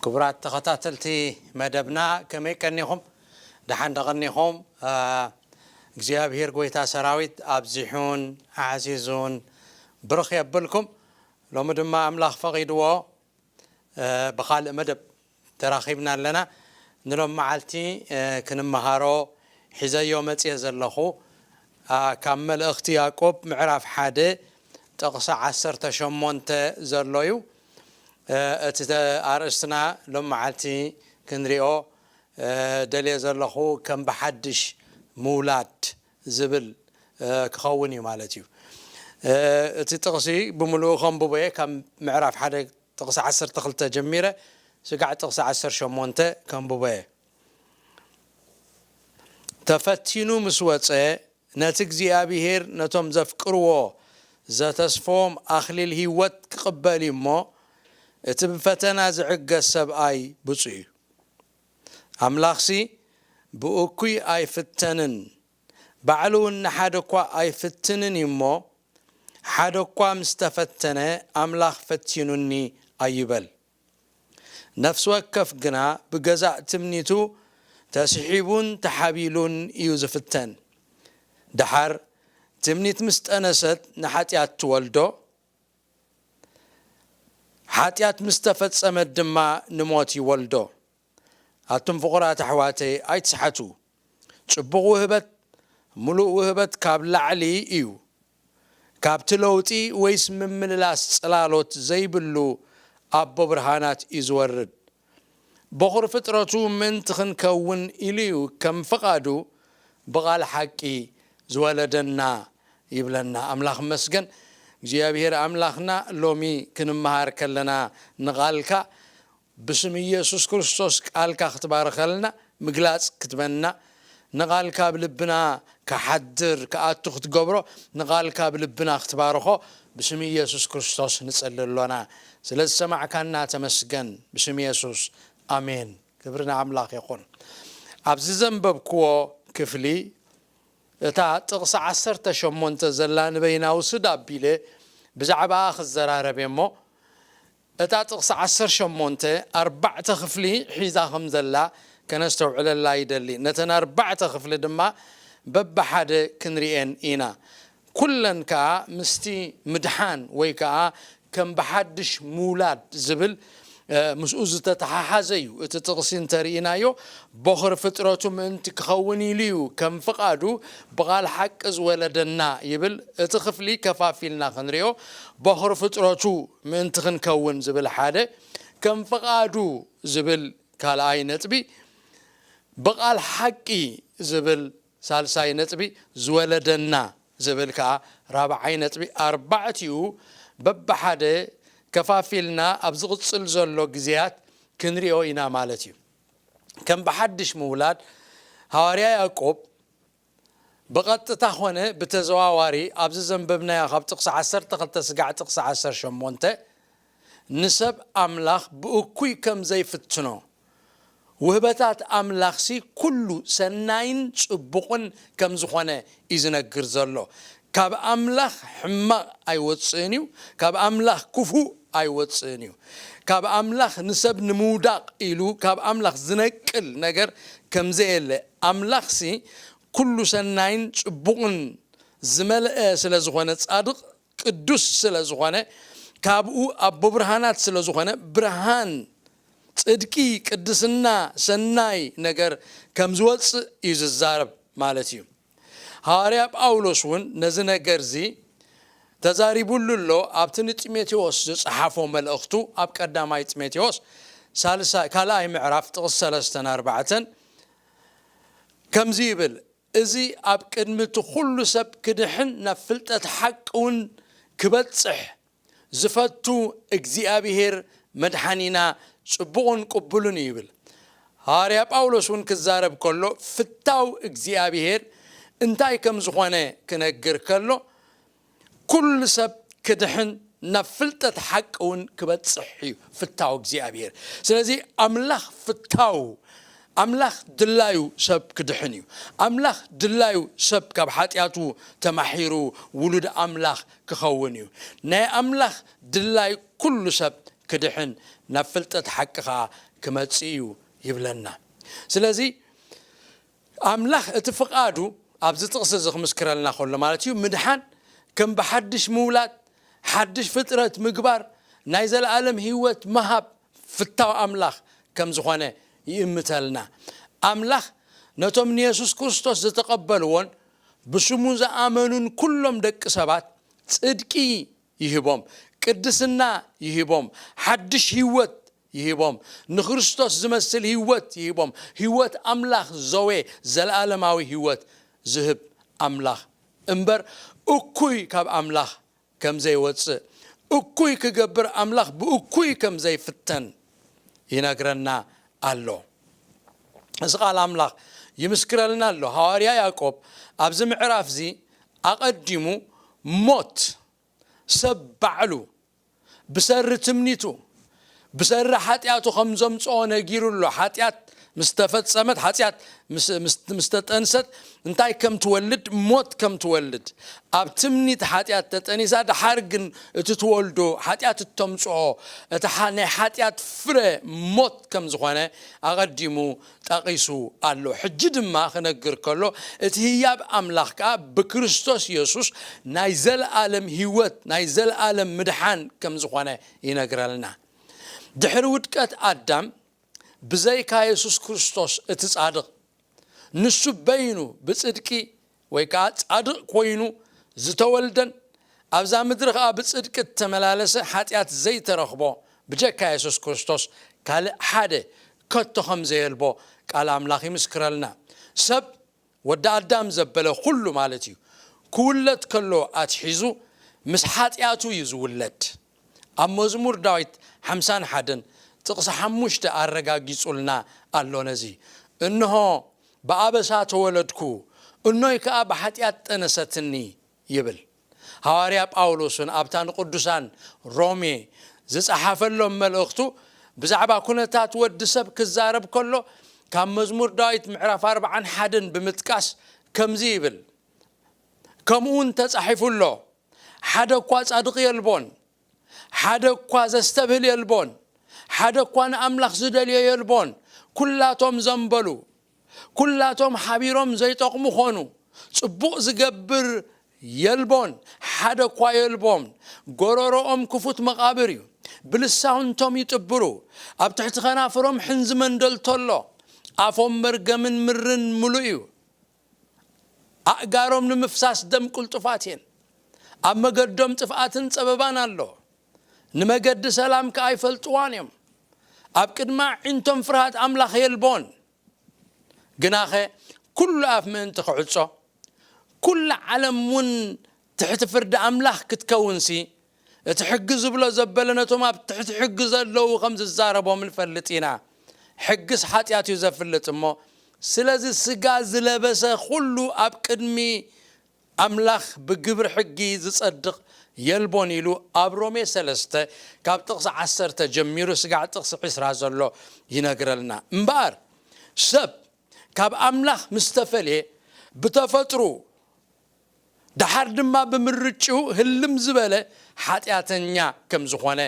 ክቡራት ተኸታተልቲ መደብና፣ ከመይ ቀኒኹም? ደሓን ደቐኒኹም? እግዚኣብሔር ጎይታ ሰራዊት ኣብዚሑን ዓዚዙን ብርኽ የብልኩም። ሎሚ ድማ ኣምላኽ ፈቒድዎ ብኻልእ መደብ ተራኺብና ኣለና። ንሎም መዓልቲ ክንመሃሮ ሒዘዮ መጽየ ዘለኹ ካብ መልእኽቲ ያዕቆብ ምዕራፍ ሓደ ጥቕሲ ዓሰርተ ሸሞንተ ዘሎ እዩ። እቲ ኣርእስትና ሎም መዓልቲ ክንሪኦ ደልየ ዘለኹ ከም ብሓድሽ ምውላድ ዝብል ክኸውን እዩ ማለት እዩ። እቲ ጥቕሲ ብምሉኡ ከንብቦ እየ። ካብ ምዕራፍ ሓደ ጥቕሲ ዓሰርተ ክልተ ጀሚረ ስጋዕ ጥቕሲ ዓሰርተ ሸሞንተ ከንብቦ እየ። ተፈቲኑ ምስ ወጸ፣ ነቲ እግዚኣብሔር ነቶም ዘፍቅርዎ ዘተስፈዎም ኣኽሊል ህይወት ክቕበል እዩ እሞ፣ እቲ ብፈተና ዝዕገስ ሰብኣይ ብፁዕ እዩ። ኣምላኽሲ ብእኩይ ኣይፍተንን፣ ባዕሉ እውን ንሓደ እኳ ኣይፍትንን እዩ እሞ፣ ሓደ እኳ ምስ ተፈተነ ኣምላኽ ፈቲኑኒ ኣይበል። ነፍሲ ወከፍ ግና ብገዛእ ትምኒቱ ተስሒቡን ተሓቢሉን እዩ ዝፍተን። ደሓር ትምኒት ምስ ጠነሰት ንሓጢኣት ትወልዶ፣ ሓጢኣት ምስ ተፈጸመት ድማ ንሞት ይወልዶ። ኣቱም ፍቑራት ኣሕዋተይ ኣይትስሓቱ። ጽቡቕ ውህበት፣ ምሉእ ውህበት ካብ ላዕሊ እዩ። ካብቲ ለውጢ ወይስ ምምልላስ ጽላሎት ዘይብሉ ኣቦ ብርሃናት እዩ ዝወርድ። በኹሪ ፍጥረቱ ምእንቲ ክንከውን ኢሉ እዩ ከም ፍቓዱ ብቓል ሓቂ ዝወለደና ይብለና። ኣምላኽ መስገን። እግዚኣብሔር ኣምላኽና ሎሚ ክንመሃር ከለና ንቓልካ ብስም ኢየሱስ ክርስቶስ ቃልካ ክትባርኸልና ምግላጽ ክትበና ንቓልካ ብልብና ክሓድር ክኣቱ ክትገብሮ ንቓልካ ብልብና ክትባርኾ ብስም ኢየሱስ ክርስቶስ ንጸሊ ኣሎና። ስለ ዝሰማዕካና ተመስገን። ብስም ኢየሱስ ኣሜን። ክብሪ ንኣምላኽ ይኹን። ኣብዚ ዘንበብክዎ ክፍሊ እታ ጥቕሲ ዓሰርተ ሸሞንተ ዘላ ንበይና ውስድ ኣቢለ ብዛዕባኣ ክዘራረብ እየ እሞ እታ ጥቕሲ ዓሰርተ ሸሞንተ ኣርባዕተ ክፍሊ ሒዛ ከም ዘላ ከነስተውዕለላ ይደሊ። ነተን ኣርባዕተ ክፍሊ ድማ በብሓደ ክንርእየን ኢና። ኩለን ከኣ ምስቲ ምድሓን ወይ ከኣ ከም ብሓድሽ ምውላድ ዝብል ምስኡ ዝተተሓሓዘ እዩ። እቲ ጥቕሲ እንተርኢናዮ በኹሪ ፍጥረቱ ምእንቲ ክኸውን ኢሉ እዩ ከም ፍቓዱ ብቓል ሓቂ ዝወለደና ይብል። እቲ ክፍሊ ከፋፊልና ክንሪኦ በኹሪ ፍጥረቱ ምእንቲ ክንከውን ዝብል ሓደ፣ ከም ፍቓዱ ዝብል ካልኣይ ነጥቢ፣ ብቓል ሓቂ ዝብል ሳልሳይ ነጥቢ፣ ዝወለደና ዝብል ከኣ ራብዓይ ነጥቢ፣ ኣርባዕቲኡ በብሓደ ከፋፊልና ኣብ ዝቕጽል ዘሎ ግዜያት ክንሪኦ ኢና ማለት እዩ። ከም ብሓድሽ ምውላድ ሃዋርያ ያዕቆብ ብቐጥታ ኾነ ብተዘዋዋሪ ኣብዚ ዘንበብናዮ ካብ ጥቕሲ ዓሰርተ ክልተ ስጋዕ ጥቕሲ ዓሰርተ ሸሞንተ ንሰብ ኣምላኽ ብእኩይ ከም ዘይፍትኖ ውህበታት ኣምላኽሲ ኩሉ ሰናይን ጽቡቕን ከም ዝኾነ እዩ ዝነግር ዘሎ። ካብ ኣምላኽ ሕማቕ ኣይወጽእን እዩ፣ ካብ ኣምላኽ ክፉእ ኣይወጽእን እዩ። ካብ ኣምላኽ ንሰብ ንምውዳቕ ኢሉ ካብ ኣምላኽ ዝነቅል ነገር ከም ዘየለ ኣምላኽሲ ኩሉ ሰናይን ጽቡቕን ዝመልአ ስለ ዝኾነ ጻድቕ ቅዱስ ስለ ዝኾነ ካብኡ ኣቦ ብርሃናት ስለ ዝኾነ ብርሃን ጽድቂ ቅድስና ሰናይ ነገር ከም ዝወጽእ እዩ ዝዛረብ ማለት እዩ። ሃዋርያ ጳውሎስ እውን ነዚ ነገር እዚ ተዛሪቡሉ ኣሎ። ኣብቲ ንጢሞቴዎስ ዝጸሓፎ መልእኽቱ ኣብ ቀዳማይ ጢሞቴዎስ ሳልሳይ ካልኣይ ምዕራፍ ጥቕስ ሰለስተን ኣርባዕተን ከምዚ ይብል፣ እዚ ኣብ ቅድሚ እቲ ኩሉ ሰብ ክድሕን ናብ ፍልጠት ሓቂ እውን ክበጽሕ ዝፈቱ እግዚኣብሄር መድሓኒና ጽቡቕን ቅቡልን እዩ ይብል። ሃዋርያ ጳውሎስ እውን ክዛረብ ከሎ ፍታው እግዚኣብሄር እንታይ ከም ዝኾነ ክነግር ከሎ ኩሉ ሰብ ክድሕን ናብ ፍልጠት ሓቂ እውን ክበጽሕ እዩ ፍታው እግዚኣብሄር። ስለዚ ኣምላኽ ፍታው ኣምላኽ ድላዩ ሰብ ክድሕን እዩ። ኣምላኽ ድላዩ ሰብ ካብ ሓጢኣቱ ተማሒሩ ውሉድ ኣምላኽ ክኸውን እዩ። ናይ ኣምላኽ ድላይ ኩሉ ሰብ ክድሕን ናብ ፍልጠት ሓቂ ኸዓ ክመጽእ እዩ ይብለና። ስለዚ ኣምላኽ እቲ ፍቓዱ ኣብዚ ጥቕሲ እዚ ክምስክረልና ከሎ ማለት እዩ፣ ምድሓን ከም ብሓድሽ ምውላድ፣ ሓድሽ ፍጥረት ምግባር፣ ናይ ዘለኣለም ህይወት ምሃብ ፍታው ኣምላኽ ከም ዝኾነ ይእምተልና። ኣምላኽ ነቶም ንየሱስ ክርስቶስ ዝተቐበልዎን ብስሙ ዝኣመኑን ኩሎም ደቂ ሰባት ጽድቂ ይህቦም፣ ቅድስና ይህቦም፣ ሓድሽ ህይወት ይህቦም፣ ንክርስቶስ ዝመስል ህይወት ይህቦም። ህይወት ኣምላኽ ዘዌ፣ ዘለኣለማዊ ህይወት ዝህብ ኣምላኽ እምበር፣ እኩይ ካብ ኣምላኽ ከም ዘይወጽእ፣ እኩይ ክገብር ኣምላኽ ብእኩይ ከም ዘይፍተን ይነግረና ኣሎ። እዚ ቃል ኣምላኽ ይምስክረልና ኣሎ። ሃዋርያ ያዕቆብ ኣብዚ ምዕራፍ እዚ ኣቐዲሙ ሞት ሰብ ባዕሉ ብሰሪ ትምኒቱ፣ ብሰሪ ሓጢኣቱ ከም ዘምጽኦ ነጊሩ ኣሎ። ሓጢኣት ምስ ተፈጸመት፣ ሓጢኣት ምስ፣ ምስ፣ ምስ ተጠንሰት እንታይ ከም ትወልድ፣ ሞት ከም ትወልድ፣ ኣብ ትምኒት ሓጢኣት ተጠኒሳ፣ ደሓር ግን እቲ ትወልዶ ሓጢኣት እተምጽኦ፣ እቲ ሓ-፣ ናይ ሓጢኣት ፍረ ሞት ከም ዝኾነ ኣቐዲሙ ጠቒሱ ኣሎ። ሕጂ ድማ ክነግር ከሎ፣ እቲ ህያብ ኣምላኽ ከኣ ብክርስቶስ የሱስ ናይ ዘለኣለም ህይወት፣ ናይ ዘለኣለም ምድሓን ከም ዝኾነ ይነግረልና። ድሕሪ ውድቀት ኣዳም፣ ብዘይካ የሱስ ክርስቶስ እቲ ጻድቕ፣ ንሱ በይኑ ብጽድቂ ወይ ከኣ ጻድቕ ኮይኑ ዝተወልደን ኣብዛ ምድሪ ከኣ ብጽድቂ እተመላለሰ ሓጢኣት ዘይተረኽቦ ብጀካ የሱስ ክርስቶስ ካልእ ሓደ ከቶ ከም ዘየልቦ ቃል ኣምላኽ ይምስክረልና። ሰብ ወዲ ኣዳም ዘበለ ኩሉ ማለት እዩ፣ ክውለድ ከሎ ኣትሒዙ ምስ ሓጢኣቱ እዩ ዝውለድ። ኣብ መዝሙር ዳዊት ሓምሳን ሓደን ጥቕሲ ሓሙሽተ ኣረጋጊጹልና ኣሎ ነዚ። "እንሆ ብኣበሳ ተወለድኩ፣ እኖይ ከኣ ብሓጢኣት ጠነሰትኒ" ይብል። ሃዋርያ ጳውሎስ እውን ኣብታ ንቅዱሳን ሮሜ ዝጸሓፈሎም መልእኽቱ ብዛዕባ ኩነታት ወዲ ሰብ ክዛረብ ከሎ፣ ካብ መዝሙር ዳዊት ምዕራፍ ኣርባዓን ሓደን ብምጥቃስ ከምዚ ይብል፣ "ከምኡ እውን ተጻሒፉ ኣሎ፣ ሓደ እኳ ጻድቕ የልቦን፣ ሓደ እኳ ዘስተብህል የልቦን፣ ሓደ እኳ ንኣምላኽ ዝደልዮ የልቦን፣ ኩላቶም ዘንበሉ፣ ኩላቶም ሓቢሮም ዘይጠቕሙ ኾኑ፣ ጽቡቕ ዝገብር የልቦን፣ ሓደ እኳ የልቦን፣ ጎረሮኦም ክፉት መቓብር እዩ፣ ብልሳውንቶም ይጥብሩ፣ ኣብ ትሕቲ ኸናፍሮም ሕንዚ መንደልቶ ኣሎ፣ ኣፎም መርገምን ምርን ምሉእ እዩ፣ ኣእጋሮም ንምፍሳስ ደም ቅልጡፋት እየን፣ ኣብ መገዶም ጥፍኣትን ጸበባን ኣሎ፣ ንመገዲ ሰላም ከኣ ኣይፈልጥዋን እዮም፣ ኣብ ቅድሚ ኣዒንቶም ፍርሃት ኣምላኽ የልቦን። ግናኸ ኩሉ ኣፍ ምእንቲ ክዕጾ፣ ኩላ ዓለም እውን ትሕቲ ፍርዲ ኣምላኽ ክትከውንሲ፣ እቲ ሕጊ ዝብሎ ዘበለ ነቶም ኣብ ትሕቲ ሕጊ ዘለዉ ከም ዝዛረቦም ንፈልጥ ኢና። ሕግስ ሓጢኣት እዩ ዘፍልጥ እሞ፣ ስለዚ ስጋ ዝለበሰ ኩሉ ኣብ ቅድሚ ኣምላኽ ብግብሪ ሕጊ ዝጸድቕ የልቦን ኢሉ ኣብ ሮሜ ሰለስተ ካብ ጥቕሲ ዓሰርተ ጀሚሩ ስጋዕ ጥቕሲ ዕስራ ዘሎ ይነግረልና። እምበኣር ሰብ ካብ ኣምላኽ ምስ ተፈልየ ብተፈጥሩ ደሓር ድማ ብምርጭኡ ህልም ዝበለ ሓጢኣተኛ ከም ዝኾነ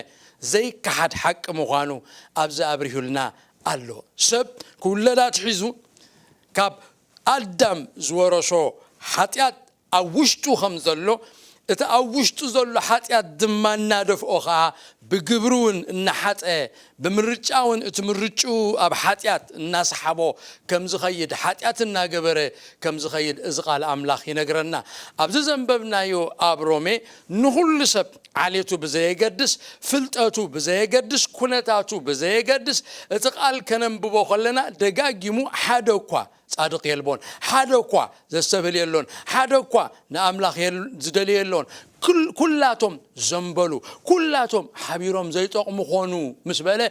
ዘይከሓድ ሓቂ ምዃኑ ኣብዚ ኣብሪሁልና ኣሎ። ሰብ ክውለድ ኣትሒዙ ካብ ኣዳም ዝወረሶ ሓጢኣት ኣብ ውሽጡ ከም ዘሎ፣ እቲ ኣብ ውሽጡ ዘሎ ሓጢኣት ድማ እናደፍኦ ኸኣ ብግብሪ እውን እናሓጠ፣ ብምርጫ እውን እቲ ምርጭኡ ኣብ ሓጢኣት እናሰሓቦ ከም ዝኸይድ፣ ሓጢኣት እናገበረ ከም ዝኸይድ እዚ ቃል ኣምላኽ ይነግረና። ኣብዚ ዘንበብናዮ ኣብ ሮሜ ንኹሉ ሰብ ዓሌቱ ብዘየገድስ፣ ፍልጠቱ ብዘየገድስ፣ ኩነታቱ ብዘየገድስ፣ እቲ ቃል ከነንብቦ ከለና ደጋጊሙ ሓደ እኳ ጻድቕ የልቦን፣ ሓደ እኳ ዘስተብህል የሎን፣ ሓደ እኳ ንኣምላኽ የል-፣ ዝደልዮ የሎን፣ ኩል-፣ ኩላቶም ዘንበሉ፣ ኩላቶም ሓቢሮም ዘይጠቕሙ ኾኑ ምስ በለ፣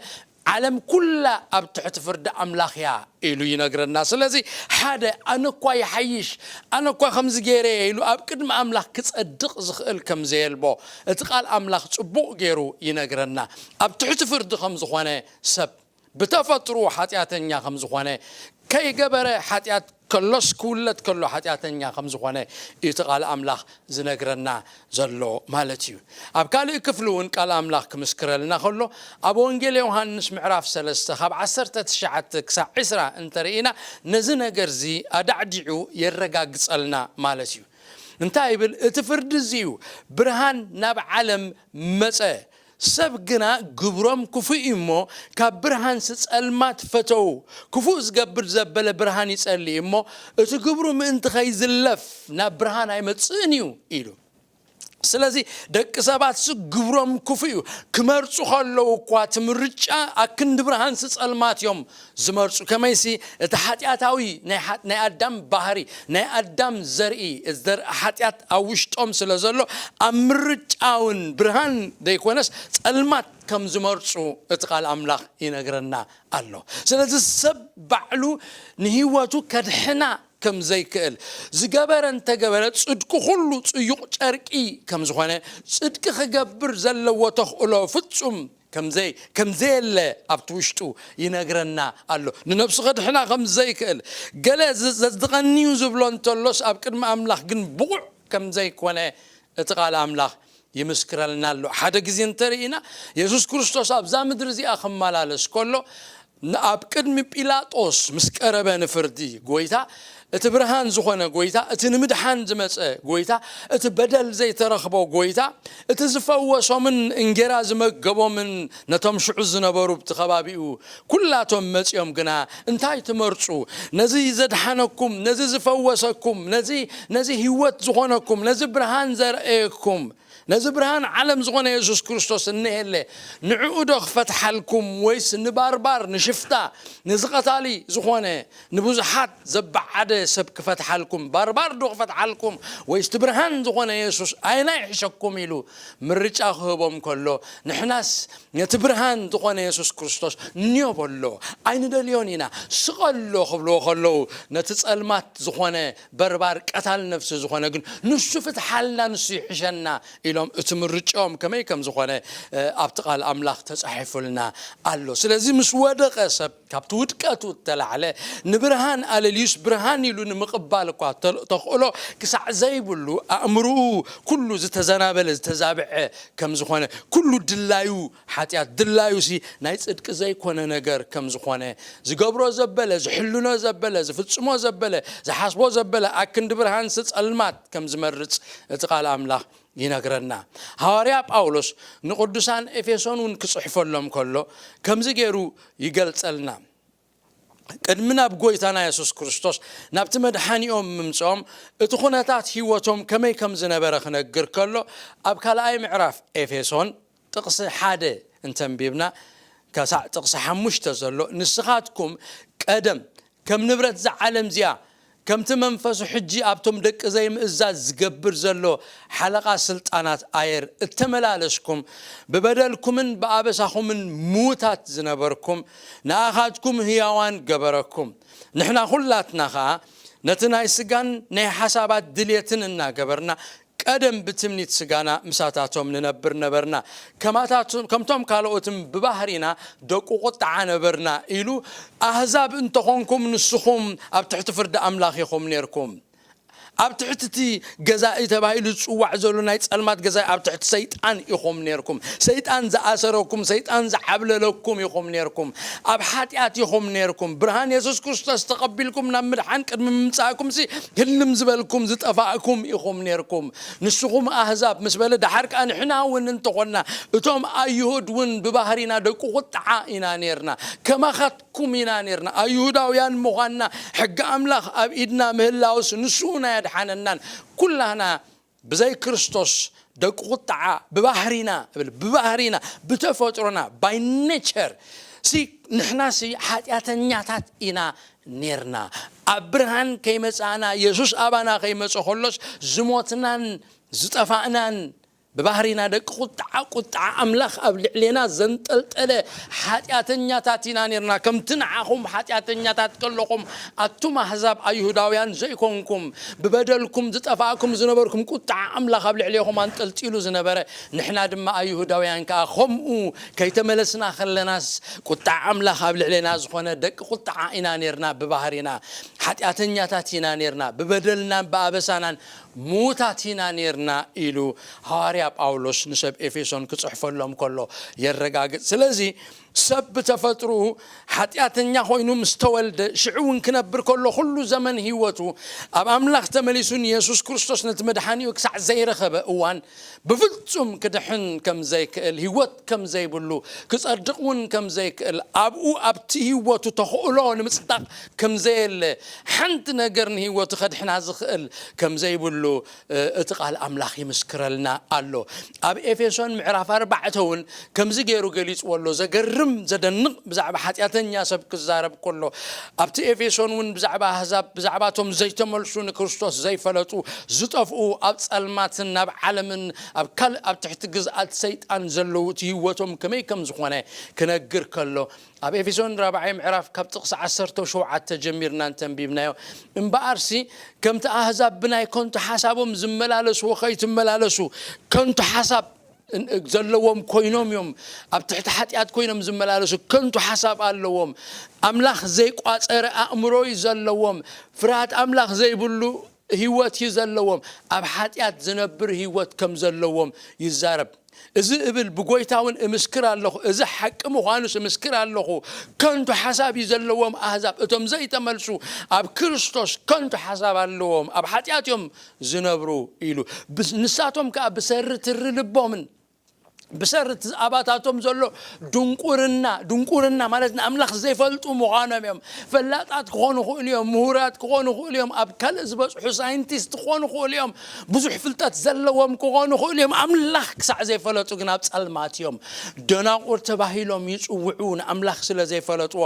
ዓለም ኩላ ኣብ ትሕቲ ፍርዲ ኣምላኽ እያ ኢሉ ይነግረና። ስለዚ ሓደ ኣነ እኳ ይሓይሽ፣ ኣነ እኳ ከምዚ ገይረ እየ ኢሉ ኣብ ቅድሚ ኣምላኽ ክጸድቕ ዝኽእል ከም ዘየልቦ እቲ ቃል ኣምላኽ ጽቡቕ ገይሩ ይነግረና። ኣብ ትሕቲ ፍርዲ ከም ዝኾነ ሰብ ብተፈጥሮ ሓጢኣተኛ ከም ዝኾነ፣ ከይገበረ ሓጢኣት ከሎስ ክውለድ ከሎ ሓጢኣተኛ ከም ዝኾነ እዩ እቲ ቃል ኣምላኽ ዝነግረና ዘሎ ማለት እዩ። ኣብ ካልእ ክፍሊ እውን ቃል ኣምላኽ ክምስክረልና ከሎ ኣብ ወንጌል ዮሃንስ ምዕራፍ ሰለስተ ካብ ዓሰርተ ትሽዓተ ክሳዕ ዕስራ እንተርኢና ነዚ ነገር እዚ ኣዳዕዲዑ የረጋግጸልና ማለት እዩ። እንታይ ይብል? እቲ ፍርዲ እዚ እዩ፣ ብርሃን ናብ ዓለም መጸ፣ ሰብ ግና ግብሮም ክፉእ እዩ እሞ ካብ ብርሃንሲ ጸልማት ፈተው። ክፉእ ዝገብር ዘበለ ብርሃን ይጸሊ እሞ እቲ ግብሩ ምእንቲ ከይዝለፍ ናብ ብርሃን ኣይመጽእን እዩ ኢሉ። ስለዚ ደቂ ሰባትሲ ግብሮም ክፉእ እዩ። ክመርጹ ከለዉ እኳ እቲ ምርጫ ኣክንዲ ብርሃንሲ ጸልማት እዮም ዝመርጹ። ከመይሲ እቲ ሓጢኣታዊ ናይ ሓ- ናይ ኣዳም ባህሪ፣ ናይ ኣዳም ዘርኢ፣ ዘርኢ ሓጢኣት ኣብ ውሽጦም ስለ ዘሎ ኣብ ምርጫውን ብርሃን ዘይኮነስ ጸልማት ከም ዝመርጹ እቲ ቃል ኣምላኽ ይነግረና ኣሎ። ስለዚ ሰብ ባዕሉ ንህይወቱ ከድሕና ከም ዘይክእል፣ ዝገበረ እንተገበረ ጽድቁ ኩሉ ጽዩቕ ጨርቂ ከም ዝኾነ፣ ጽድቂ ክገብር ዘለዎ ተኽእሎ ፍጹም ከም ዘይ- ከም ዘየለ ኣብቲ ውሽጡ ይነግረና ኣሎ። ንነብሱ ከድሕና ከም ዘይክእል፣ ገለ ዝ- ዘጽድቐኒዩ ዝብሎ እንተሎስ ኣብ ቅድሚ ኣምላኽ ግን ብቑዕ ከም ዘይኮነ እቲ ቃል ኣምላኽ ይምስክረልና ኣሎ። ሓደ ግዜ እንተርኢና የሱስ ክርስቶስ ኣብዛ ምድሪ እዚኣ ክመላለስ ከሎ ን- ኣብ ቅድሚ ጲላጦስ ምስ ቀረበ ንፍርዲ ጎይታ፣ እቲ ብርሃን ዝኾነ ጎይታ፣ እቲ ንምድሓን ዝመጸ ጎይታ፣ እቲ በደል ዘይተረኽቦ ጎይታ፣ እቲ ዝፈወሶምን እንጌራ ዝመገቦምን ነቶም ሽዑ ዝነበሩ ብቲ ከባቢኡ ኩላቶም መጺኦም ግና እንታይ ትመርጹ? ነዚ ዘድሓነኩም፣ ነዚ ዝፈወሰኩም፣ ነዚ ነዚ ህይወት ዝኾነኩም፣ ነዚ ብርሃን ዘርእየኩም፣ ነዚ ብርሃን ዓለም ዝኾነ የሱስ ክርስቶስ እነሄለ ንዕኡ ዶ ክፈትሓልኩም ወይስ ንባርባር ንሽፍታ ነዚ ቀታሊ ዝኾነ ንብዙሓት ዘበዓደ ሰብ ክፈትሓልኩም ባርባር ዶ ክፈትሓልኩም ወይስ እቲ ብርሃን ዝኾነ የሱስ ኣይናይ ሕሸኩም ኢሉ ምርጫ ክህቦም ከሎ ንሕናስ ነቲ ብርሃን ዝኾነ የሱስ ክርስቶስ ንዮ በሎ ኣይንደልዮን ኢና ስቐሎ ክብልዎ ከለዉ ነቲ ጸልማት ዝኾነ በርባር ቀታል ነፍሲ ዝኾነ ግን ንሱ ፍትሓልና ንሱ ይሕሸና ኢሎም እቲ ምርጫኦም ከመይ ከም ዝኾነ ኣብቲ ቃል ኣምላኽ ተጻሒፉልና ኣሎ። ስለዚ ምስ ወደቐ ሰብ ካብቲ ውድቀቱ እተላዕለ ንብርሃን ኣለልዩስ ብርሃን ኢሉ ንምቕባል እኳ ተኽእሎ ክሳዕ ዘይብሉ ኣእምርኡ ኩሉ ዝተዘናበለ ዝተዛብዐ ከም ዝኾነ ኩሉ ድላዩ ሓጢኣት ድላዩሲ ናይ ጽድቂ ዘይኮነ ነገር ከም ዝኾነ ዝገብሮ ዘበለ ዝሕልኖ ዘበለ ዝፍጽሞ ዘበለ ዝሓስቦ ዘበለ ኣክንዲ ብርሃንሲ ጸልማት ከም ዝመርጽ እቲ ቃል ኣምላኽ ይነግረና። ሃዋርያ ጳውሎስ ንቅዱሳን ኤፌሶን እውን ክጽሕፈሎም ከሎ ከምዚ ገይሩ ይገልጸልና። ቅድሚ ናብ ጎይታና የሱስ ክርስቶስ ናብቲ መድሓኒኦም ምምፅኦም እቲ ኩነታት ህይወቶም ከመይ ከም ዝነበረ ክነግር ከሎ ኣብ ካልኣይ ምዕራፍ ኤፌሶን ጥቕሲ ሓደ እንተንቢብና ከሳዕ ጥቕሲ ሓሙሽተ ዘሎ ንስኻትኩም ቀደም ከም ንብረት እዛ ዓለም እዚኣ ከምቲ መንፈሱ ሕጂ ኣብቶም ደቂ ዘይምእዛዝ ዝገብር ዘሎ ሓለቓ ስልጣናት ኣየር እተመላለስኩም ብበደልኩምን ብኣበሳኹምን ምዉታት ዝነበርኩም ንኣኻትኩም ህያዋን ገበረኩም። ንሕና ኩላትና ኸኣ ነቲ ናይ ስጋን ናይ ሓሳባት ድልየትን እናገበርና ቀደም ብትምኒት ስጋና ምሳታቶም ንነብር ነበርና። ከማታቱ- ከምቶም ካልኦትም ብባህሪና ደቁ ቁጥዓ ነበርና ኢሉ ኣህዛብ እንተኾንኩም ንስኹም ኣብ ትሕቲ ፍርዲ ኣምላኽ ኢኹም ነርኩም። ኣብ ትሕቲ እቲ ገዛኢ ተባሂሉ ዝጽዋዕ ዘሎ ናይ ጸልማት ገዛኢ ኣብ ትሕቲ ሰይጣን ኢኹም ነርኩም። ሰይጣን ዝኣሰረኩም ሰይጣን ዝዓብለለኩም ኢኹም ነርኩም። ኣብ ሓጢኣት ኢኹም ነርኩም። ብርሃን የሱስ ክርስቶስ ተቐቢልኩም ናብ ምድሓን ቅድሚ ምምጻእኩም ሲ ህልም ዝበልኩም ዝጠፋእኩም ኢኹም ነርኩም። ንስኹም ኣህዛብ ምስ በለ ደሓር ከኣ ንሕና እውን እንተኾንና እቶም ኣይሁድ እውን ብባህሪና ደቂ ቁጥዓ ኢና ነርና። ከማኻትኩም ኢና ነርና። ኣይሁዳውያን ምዃንና ሕጊ ኣምላኽ ኣብ ኢድና ምህላውስ ንሱ እውን ኣየድሓነናን። ኩላህና ብዘይ ክርስቶስ ደቂ ቁጥዓ ብባህሪና እብል ብባህሪና ብተፈጥሮና by nature ሲ ንሕና ሲ ሓጢኣተኛታት ኢና ነርና። ኣብ ብርሃን ከይመጻእና የሱስ ኣባና ከይመጸ ከሎስ ዝሞትናን ዝጠፋእናን ብባህሪና ደቂ ቁጥዓ፣ ቁጥዓ ኣምላኽ ኣብ ልዕሌና ዘንጠልጠለ ሓጢኣተኛታት ኢና ነርና። ከምቲ ንዓኹም ሓጢኣተኛታት ከለኹም ኣቱም ኣህዛብ ኣይሁዳውያን ዘይኮንኩም፣ ብበደልኩም ዝጠፋእኩም ዝነበርኩም ቁጥዓ ኣምላኽ ኣብ ልዕሌኹም ኣንጠልጢሉ ዝነበረ፣ ንሕና ድማ ኣይሁዳውያን ከኣ ከምኡ ከይተመለስና ከለናስ ቁጥዓ ኣምላኽ ኣብ ልዕሌና ዝኾነ ደቂ ቁጥዓ ኢና ነርና። ብባህሪና ሓጢኣተኛታት ኢና ነርና። ብበደልናን ብኣበሳናን ምዉታት ኢና ነርና ኢሉ ሃዋርያ ጳውሎስ ንሰብ ኤፌሶን ክጽሕፈሎም ከሎ የረጋግጽ። ስለዚ ሰብ ብተፈጥሮኡ ሓጢኣተኛ ኮይኑ ምስ ተወልደ፣ ሽዑ እውን ክነብር ከሎ ኩሉ ዘመን ህይወቱ ኣብ ኣምላኽ ተመሊሱ ንየሱስ ክርስቶስ ነቲ መድሓኒኡ ክሳዕ ዘይረኸበ እዋን ብፍጹም ክድሕን ከም ዘይክእል፣ ህይወት ከም ዘይብሉ፣ ክጸድቕ እውን ከም ዘይክእል፣ ኣብኡ ኣብቲ ህይወቱ ተኽእሎ ንምጽዳቕ ከም ዘየለ፣ ሓንቲ ነገር ንህይወቱ ከድሕና ዝኽእል ከም ዘይብሉ እቲ ቃል ኣምላኽ ይምስክረልና ኣሎ። ኣብ ኤፌሶን ምዕራፍ ኣርባዕተ እውን ከምዚ ገይሩ ገሊጽዎ ኣሎ። ዘገርም፣ ዘደንቕ ብዛዕባ ሓጢኣተኛ ሰብ ክዛረብ ከሎ፣ ኣብቲ ኤፌሶን እውን ብዛዕባ ኣህዛብ፣ ብዛዕባቶም ዘይተመልሱ፣ ንክርስቶስ ዘይፈለጡ፣ ዝጠፍኡ፣ ኣብ ጸልማትን ኣብ ዓለምን ኣብ ካልእ ኣብ ትሕቲ ግዝኣት ሰይጣን ዘለዉ እቲ ህይወቶም ከመይ ከም ዝኾነ ክነግር ከሎ፣ ኣብ ኤፌሶን ራብዓይ ምዕራፍ ካብ ጥቕሲ ዓሰርተ ሸውዓተ ጀሚርና እንተንቢብናዮ፣ እምበኣርሲ ከምቲ ኣህዛብ ብናይ ከንቱ ሓሳቦም ዝመላለስዎ ከይትመላለሱ፣ ከንቱ ሓሳብ ዘለዎም ኮይኖም እዮም። ኣብ ትሕቲ ሓጢኣት ኮይኖም ዝመላለሱ፣ ከንቱ ሓሳብ ኣለዎም። ኣምላኽ ዘይቋጸረ ኣእምሮ እዩ ዘለዎም። ፍርሃት ኣምላኽ ዘይብሉ ህይወት እዩ ዘለዎም። ኣብ ሓጢኣት ዝነብር ህይወት ከም ዘለዎም ይዛረብ። እዚ እብል ብጎይታ እውን እምስክር ኣለኹ፣ እዚ ሓቂ ምዃኑስ እምስክር ኣለኹ። ከንቱ ሓሳብ እዩ ዘለዎም ኣህዛብ፣ እቶም ዘይተመልሱ ኣብ ክርስቶስ ከንቱ ሓሳብ ኣለዎም፣ ኣብ ሓጢኣት እዮም ዝነብሩ ኢሉ። ብስ-፣ ንሳቶም ከኣ ብሰሪ ትሪ ልቦምን ብሰሪ እቲ ኣባታቶም ዘሎ ድንቁርና፣ ድንቁርና ማለት ንኣምላኽ ዘይፈልጡ ምዃኖም እዮም። ፈላጣት ክኾኑ ይኽእሉ እዮም፣ ምሁራት ክኾኑ ይኽእሉ እዮም፣ ኣብ ካልእ ዝበጽሑ ሳይንቲስት ክኾኑ ይኽእሉ እዮም፣ ብዙሕ ፍልጠት ዘለዎም ክኾኑ ይኽእሉ እዮም። ኣምላኽ ክሳዕ ዘይፈለጡ ግን ኣብ ጸልማት እዮም። ደናቁር ተባሂሎም ይጽውዑ፣ ንኣምላኽ ስለ ዘይፈለጥዎ።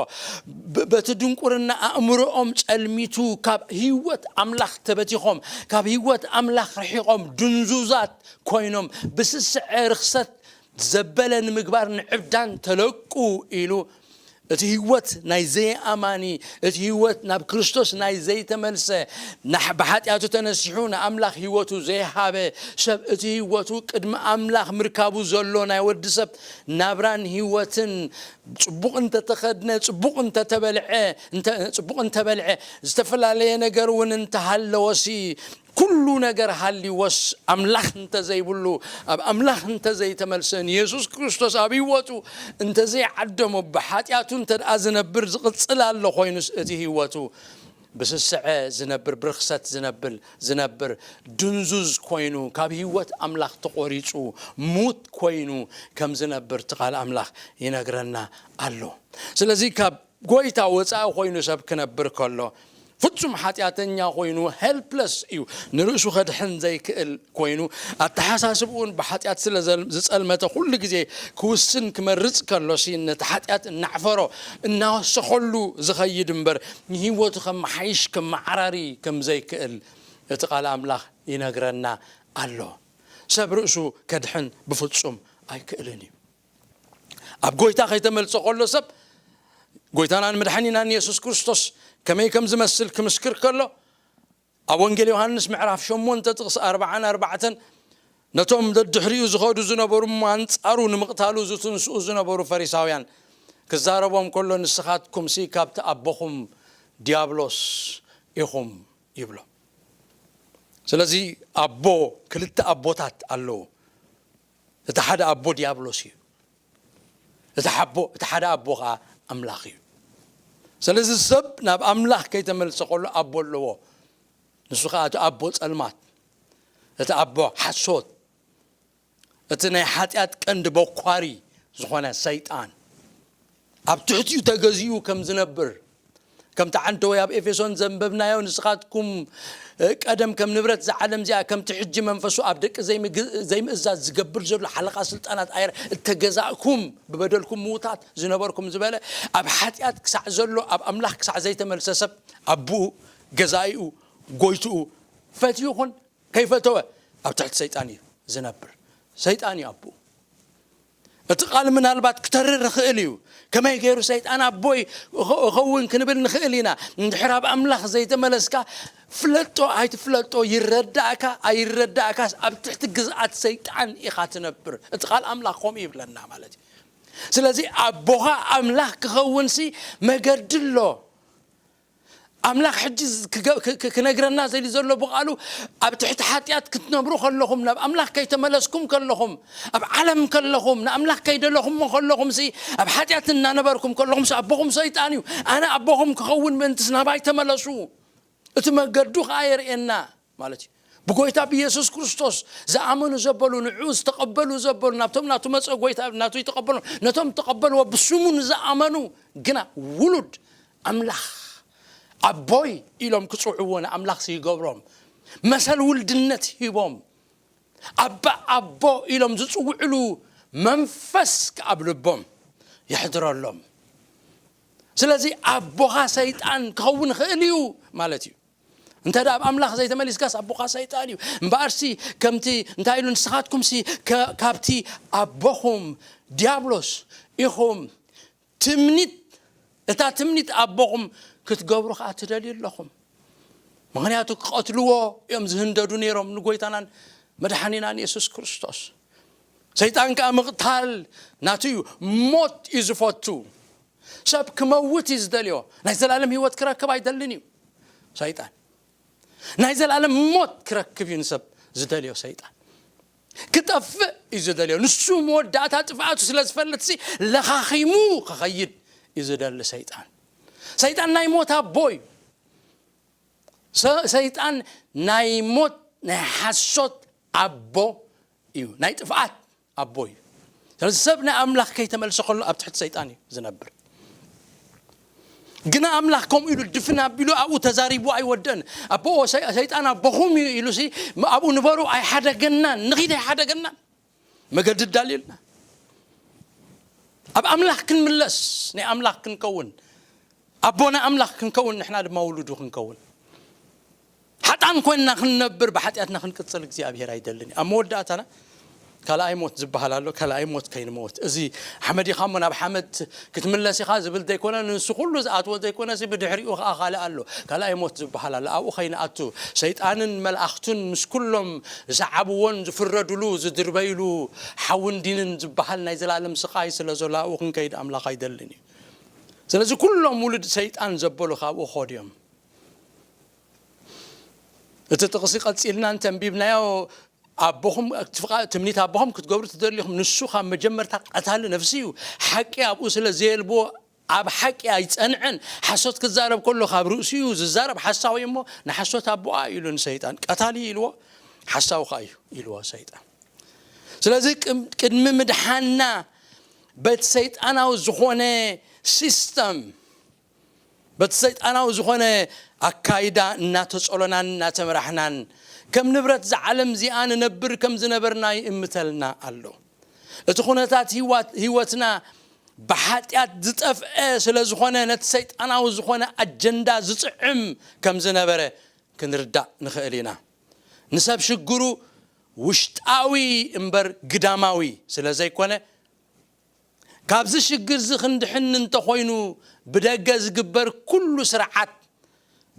ብ-፣ በቲ ድንቁርና ኣእምሮኦም ጸልሚቱ፣ ካብ ህይወት ኣምላኽ ተበቲኾም፣ ካብ ህይወት ኣምላኽ ርሒቖም፣ ድንዙዛት ኮይኖም፣ ብስስዐ ርኽሰት ዘበለ ንምግባር ንዕብዳን ተለቁ ኢሉ። እቲ ህይወት ናይ ዘይኣማኒ፣ እቲ ህይወት ናብ ክርስቶስ ናይ ዘይተመልሰ፣ ናሕ-፣ ብሓጢኣቱ ተነሲሑ ንኣምላኽ ህይወቱ ዘይሃበ ሰብ፣ እቲ ህይወቱ ቅድሚ ኣምላኽ ምርካቡ ዘሎ ናይ ወዲ ሰብ ናብራን ህይወትን፣ ጽቡቕ እንተተኸድነ፣ ጽቡቕ እንተተበልዐ፣ እንተ-፣ ጽቡቕ እንተበልዐ፣ ዝተፈላለየ ነገር እውን እንተሃለወሲ፣ ኩሉ ነገር ሃልይዎስ ኣምላኽ እንተዘይብሉ፣ ኣብ ኣምላኽ እንተዘይተመልሰ፣ ንየሱስ ክርስቶስ ኣብ ህይወቱ እንተዘይዓደሞ፣ ብሓጢኣቱ እንተ ደኣ ዝነብር ዝቕጽል ኣሎ ኮይኑስ፣ እቲ ህይወቱ ብስስዐ ዝነብር፣ ብርኽሰት ዝነብል-፣ ዝነብር ድንዙዝ ኮይኑ፣ ካብ ህይወት ኣምላኽ ተቖሪጹ፣ ሙት ኮይኑ ከም ዝነብር እቲ ቃል ኣምላኽ ይነግረና ኣሎ። ስለዚ ካብ ጎይታ ወጻኢ ኮይኑ ሰብ ክነብር ከሎ፣ ፍጹም ሓጢኣተኛ ኮይኑ፣ ሄልፕለስ እዩ። ንርእሱ ከድሕን ዘይክእል ኮይኑ፣ ኣተሓሳስብኡን ብሓጢኣት ስለ ዘል-፣ ዝጸልመተ፣ ኩሉ ግዜ ክውስን ክመርጽ ከሎሲ፣ ነቲ ሓጢኣት እናዕፈሮ፣ እናወሰኸሉ ዝኸይድ እምበር፣ ንህይወቱ ከመሓይሽ፣ ከመዓራሪ ከም ዘይክእል እቲ ቃል ኣምላኽ ይነግረና ኣሎ። ሰብ ርእሱ ከድሕን ብፍጹም ኣይክእልን እዩ። ኣብ ጎይታ ከይተመልሰ ከሎ ሰብ፣ ጎይታናን መድሓኒናን የሱስ ክርስቶስ ከመይ ከም ዝመስል ክምስክር ከሎ፣ ኣብ ወንጌል ዮሃንስ ምዕራፍ ሸሞንተ ጥቕሲ ኣርባዓን ኣርባዕተን፣ ነቶም ደድሕሪኡ ዝኸዱ ዝነበሩ እሞ ኣንጻሩ ንምቕታሉ ዝትንስኡ ዝነበሩ ፈሪሳውያን ክዛረቦም ከሎ፣ "ንስኻትኩምሲ ካብቲ ኣቦኹም ዲያብሎስ ኢኹም" ይብሎ። ስለዚ ኣቦ፣ ክልተ ኣቦታት ኣለዉ። እቲ ሓደ ኣቦ ዲያብሎስ እዩ። እቲ ሓቦ-፣ እቲ ሓደ ኣቦ ኸዓ ኣምላኽ እዩ። ስለዚ ሰብ ናብ ኣምላኽ ከይተመልሰ ከሎ ኣቦ ኣለዎ። ንሱ ኸዓ እቲ ኣቦ ጸልማት፣ እቲ ኣቦ ሓሶት፣ እቲ ናይ ሓጢኣት ቀንዲ በኳሪ ዝኾነ ሰይጣን ኣብ ትሕቲኡ ተገዚኡ ከም ዝነብር፣ ከምቲ ዓንተወይ ኣብ ኤፌሶን ዘንበብናዮ፣ "ንስኻትኩም፣ እ፣ ቀደም ከም ንብረት እዛ ዓለም እዚኣ፣ ከምቲ ሕጂ መንፈሱ ኣብ ደቂ ዘይምግ-፣ ዘይምእዛዝ ዝገብር ዘሎ ሓለቓ ስልጣናት ኣየር እተገዛእኩም፣ ብበደልኩም ምዉታት ዝነበርኩም" ዝበለ፣ ኣብ ሓጢኣት ክሳዕ ዘሎ፣ ኣብ ኣምላኽ ክሳዕ ዘይተመልሰ ሰብ፣ ኣቦኡ፣ ገዛኢኡ፣ ጎይትኡ፣ ፈትዩ ይኹን ከይፈተወ ኣብ ትሕቲ ሰይጣን እዩ ዝነብር። ሰይጣን እዩ ኣቦኡ። እቲ ቃል ምናልባት ክተርር ይኽእል እዩ። ከመይ ገይሩ ሰይጣን ኣቦይ እኸ- እኸውን ክንብል ንኽእል ኢና። እንድሕር ኣብ ኣምላኽ ዘይተመለስካ፣ ፍለጦ ኣይትፍለጦ፣ ይረዳእካ ኣይረዳእካስ፣ ኣብ ትሕቲ ግዝኣት ሰይጣን ኢኻ ትነብር። እቲ ቃል ኣምላኽ ከምኡ ይብለና ማለት እዩ። ስለዚ ኣቦኻ ኣምላኽ ክኸውንሲ መገዲ ኣሎ። ኣምላኽ ሕጂ ክገ- ክ- ክ- ክነግረና ዘሊ ዘሎ ብቓሉ፣ ኣብ ትሕቲ ሓጢኣት ክትነብሩ ከለኹም፣ ናብ ኣምላኽ ከይተመለስኩም ከለኹም፣ ኣብ ዓለም ከለኹም፣ ንኣምላኽ ከይደለኹሞ ከለኹምሲ፣ ኣብ ሓጢኣት እናነበርኩም ከለኹምሲ፣ ኣቦኹም ሰይጣን እዩ። ኣነ ኣቦኹም ክኸውን ምእንትስ ናባይ ተመለሱ። እቲ መገዱ ኸዓ የርእየና ማለት እዩ። ብጎይታ ብኢየሱስ ክርስቶስ ዝኣመኑ ዘበሉ፣ ንዑ ዝተቐበሉ ዘበሉ፣ ናብቶም ናቱ መጸ ጎይታ ናቱ ይተቐበሉ፣ ነቶም ተቐበልዎ ብስሙ ንዝኣመኑ ግና ውሉድ ኣምላኽ ኣቦይ ኢሎም ክጽውዕዎ ንኣምላኽ ይገብሮም። መሰል ውልድነት ሂቦም፣ ኣባ ኣቦ ኢሎም ዝጽውዕሉ መንፈስ ኣብ ልቦም የሕድረሎም። ስለዚ ኣቦኻ ሰይጣን ክኸውን ይኽእል እዩ ማለት እዩ። እንተ ደኣ ኣብ ኣምላኽ ዘይተመሊስካስ ኣቦኻ ሰይጣን እዩ። እምበኣርሲ ከምቲ እንታይ ኢሉ፣ ንስኻትኩምሲ ከ- ካብቲ ኣቦኹም ዲያብሎስ ኢኹም፣ ትምኒት እታ ትምኒት ኣቦኹም ክትገብሩ ከኣ ትደልዩ ኣለኹም። ምኽንያቱ ክቐትልዎ እዮም ዝህንደዱ ነይሮም ንጎይታናን መድሓኒናን የሱስ ክርስቶስ። ሰይጣን ከኣ ምቕታል ናቱ እዩ። ሞት እዩ ዝፈቱ። ሰብ ክመውት እዩ ዝደልዮ። ናይ ዘላለም ህይወት ክረክብ ኣይደልን እዩ ሰይጣን። ናይ ዘላለም ሞት ክረክብ እዩ ንሰብ ዝደልዮ ሰይጣን። ክጠፍእ እዩ ዝደልዮ። ንሱ መወዳእታ ጥፍኣቱ ስለ ዝፈልጥሲ ለኻኺሙ ክኸይድ እዩ ዝደሊ ሰይጣን። ሰይጣን ናይ ሞት ኣቦ እዩ። ሰ- ሰይጣን ናይ ሞት ናይ ሓሶት ኣቦ እዩ። ናይ ጥፍኣት ኣቦ እዩ። ስለዚ ሰብ ናይ ኣምላኽ ከይተመልሰ ከሎ ኣብ ትሕቲ ሰይጣን እዩ ዝነብር። ግና ኣምላኽ ከምኡ ኢሉ ድፍን ኣቢሉ ኣብኡ ተዛሪቡ ኣይወደን። ኣቦ ሰይ- ሰይጣን ኣቦኹም እዩ ኢሉሲ ኣብኡ ንበሩ ኣይሓደገናን፣ ንኺድ ኣይሓደገናን። መገዲ ዳልዩልና ኣብ ኣምላኽ ክንምለስ፣ ናይ ኣምላኽ ክንከውን፣ ኣቦና ኣምላኽ ክንከውን፣ ንሕና ድማ ውሉዱ ክንከውን። ሓጣን ኮይንና ክንነብር ብሓጢኣትና ክንቅጽል እግዚኣብሔር ኣይደልን እዩ። ኣብ መወዳእታና ካልኣይ ሞት ዝበሃል ኣሎ። ካልኣይ ሞት ከይንሞት፣ እዚ ሓመድ ኢኻ እሞ ናብ ሓመድ ክትምለስ ኢኻ ዝብል ዘይኮነ፣ ንሱ ኩሉ ዝኣትዎ ዘይኮነ፣ እዚ ብድሕሪኡ ኸዓ ካልእ ኣሎ። ካልኣይ ሞት ዝበሃል ኣሎ። ኣብኡ ከይንኣቱ፣ ሰይጣንን መላእኽቱን ምስ ኩሎም ዝዓብዎን ዝፍረድሉ ዝድርበይሉ ሓውን ዲንን ዝበሃል ናይ ዘላለም ስቓይ ስለ ዘሎ ኣብኡ ክንከይድ ኣምላኽ ኣይደልን እዩ። ስለዚ ኩሎም ውሉድ ሰይጣን ዘበሉ ካብኡ ኸዱ እዮም። እቲ ጥቕሲ ቀጺልና እንተንቢብናዮ፣ ኣቦኹም፣ እቲ ፍቓ- ትምኒት ኣቦኹም ክትገብሩ ትደልዩ ኢኹም። ንሱ ካብ መጀመርታ ቀታሊ ነፍሲ እዩ። ሓቂ ኣብኡ ስለ ዘየልቦ ኣብ ሓቂ ኣይጸንዐን። ሓሶት ክዛረብ ከሎ ካብ ርእሲኡ ዝዛረብ ሓሳዊ እሞ ንሓሶት ኣቦኣ ኢሉ ንሰይጣን ቀታሊ ኢልዎ፣ ሓሳዊ ኸኣ እዩ ኢልዎ ሰይጣን። ስለዚ ቅም- ቅድሚ ምድሓንና በቲ ሰይጣናዊ ዝኾነ ሲስተም፣ በቲ ሰይጣናዊ ዝኾነ ኣካይዳ እናተጸሎናን እናተመራሕናን ከም ንብረት እዛ ዓለም እዚኣ ንነብር ከም ዝነበርና ይእምተልና ኣሎ። እቲ ኩነታት ህይዋት- ህይወትና ብሓጢኣት ዝጠፍአ ስለ ዝኾነ ነቲ ሰይጣናዊ ዝኾነ ኣጀንዳ ዝጥዕም ከም ዝነበረ ክንርዳእ ንኽእል ኢና። ንሰብ ሽግሩ ውሽጣዊ እምበር ግዳማዊ ስለ ዘይኮነ፣ ካብዚ ሽግር እዚ ክንድሕን እንተኾይኑ ብደገ ዝግበር ኩሉ ስርዓት፣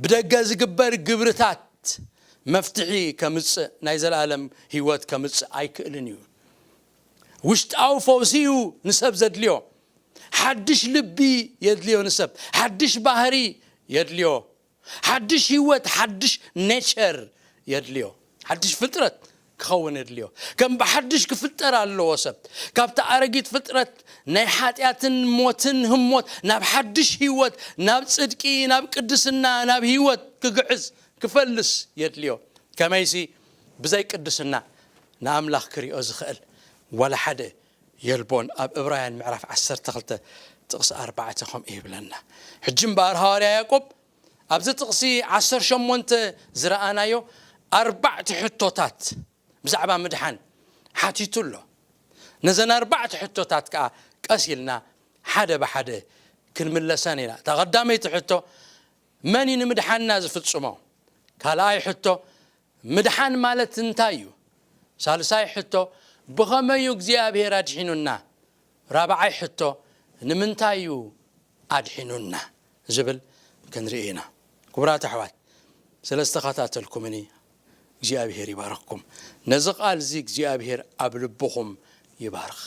ብደገ ዝግበር ግብርታት መፍትሒ ከምጽእ፣ ናይ ዘላለም ህይወት ከምጽእ ኣይክእልን እዩ። ውሽጣዊ ፈውሲ እዩ ንሰብ ዘድልዮ። ሓድሽ ልቢ የድልዮ ንሰብ። ሓድሽ ባህሪ የድልዮ። ሓድሽ ህይወት፣ ሓድሽ ኔቸር የድልዮ። ሓድሽ ፍጥረት ክኸውን የድልዮ። ከም ብሓድሽ ክፍጠር ኣለዎ ሰብ። ካብቲ ኣረጊት ፍጥረት ናይ ሓጢኣትን ሞትን ህሞት ናብ ሓድሽ ህይወት፣ ናብ ጽድቂ፣ ናብ ቅድስና፣ ናብ ህይወት ክግዕዝ፣ ክፈልስ የድልዮ። ከመይሲ ብዘይ ቅድስና ንኣምላኽ ክሪኦ ዝኽእል ዋላ ሓደ የልቦን። ኣብ ዕብራውያን ምዕራፍ ዓሰርተ ክልተ ጥቕሲ ኣርባዕተ ከምኡ ይብለና። ሕጂ እምበኣር ሃዋርያ ያዕቆብ ኣብዚ ጥቕሲ ዓሰርተ ሸሞንተ ዝረኣናዮ ኣርባዕተ ሕቶታት ብዛዕባ ምድሓን ሓቲቱ ኣሎ። ነዘን ኣርባዕተ ሕቶታት ከኣ ቀስ ኢልና ሓደ ብሓደ ክንምለሰን ኢና። እታ ቀዳመይቲ ሕቶ፣ መን እዩ ንምድሓንና ዝፍጽሞ? ካልኣይ ሕቶ፣ ምድሓን ማለት እንታይ እዩ? ሳልሳይ ሕቶ፣ ብኸመይ እዩ እግዚኣብሔር ኣድሒኑና? ራብዓይ ሕቶ፣ ንምንታይ እዩ ኣድሒኑና ዝብል ክንርኢ ኢና። ክቡራት ኣሕዋት፣ ስለ ዝተኸታተልኩምኒ እግዚኣብሔር ይባርኽኩም። ነዚ ቃል እዚ እግዚኣብሔር ኣብ ልብኹም ይባርኽ።